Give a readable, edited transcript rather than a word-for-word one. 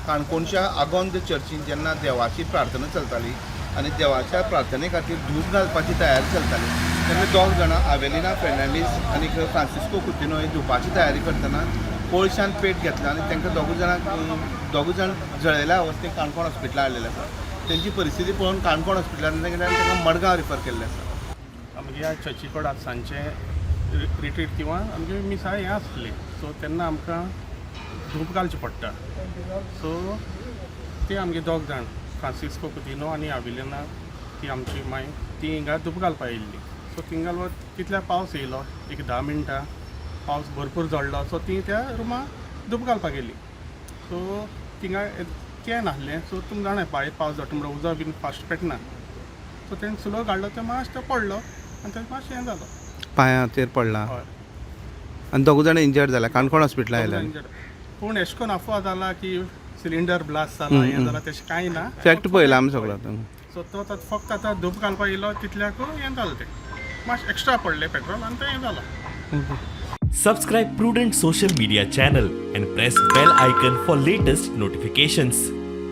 काणकोणच्या आगोंद चर्चीन जेन्ना देवाची प्रार्थना चलताली आनी देवाच्या प्रार्थने खातीर धूप घालपाची तयारी चलताली तेन्ना दोग जाणां, आवेलिना फेर्नांडीस आनी फ्रांसिस्को कुतिनो, हे धुपाची तयारी करतना कोळशान पेट घेतला आनी तांकां दोगूय जाणांक, दोगूय जाण जळयल्या अवस्थेत काणकोण हॉस्पिटलान हाडलेले आसा. तेंची परिस्थिती पळोवन काणकोण हॉस्पिटलान तांकां मडगांव रिफर केल्लें आसा. आमगे चर्ची कडेन आतां सांजचें रिट्रीट किंवा आमगे मिसा हें आसलें, सो तेन्ना आमकां धूप घालचें पडटा. सो ते आमगे दोग जाण, फ्रांसिस्को कुतिनो आनी आविलिना, ती आमची माय, ती हिंगा धूप घालपा येयल्ली. सो थिंगा तितल्या पावस येयलो, एक 10 मिनटां पावस भरपूर झडलो. सो ती त्या रुमा धूप घालपाक गेली. सो थिंगा can आसलें. सो तुमी जाणा, भायर पावस झडटा म्हणल्यार उजो बीन फास्ट पेटना. सो तेणें सुलो काडलो, तें मातशें पडलो आनी तें मातशें हें जालो. पांयाचेर पडला. हय. आनी दोगूय जाण इंजर्ड जाला, काणकोण हॉस्पिटलान आयले. पूण एशें कोन्न अफवा जाला की सिलिंडर ब्लास्ट जाला, हें जाला, तशें कांय ना. फॅक्ट पळयला आमी सगळो आतां. सो तो आतां फक्त आतां धूप घालपाक येयलो, तितल्याक हें जालें, तें मातशें एक्स्ट्रा पडलें पेट्रोल आनी तें हें जालां. Subscribe Prudent Social Media channel and press bell icon for latest notifications.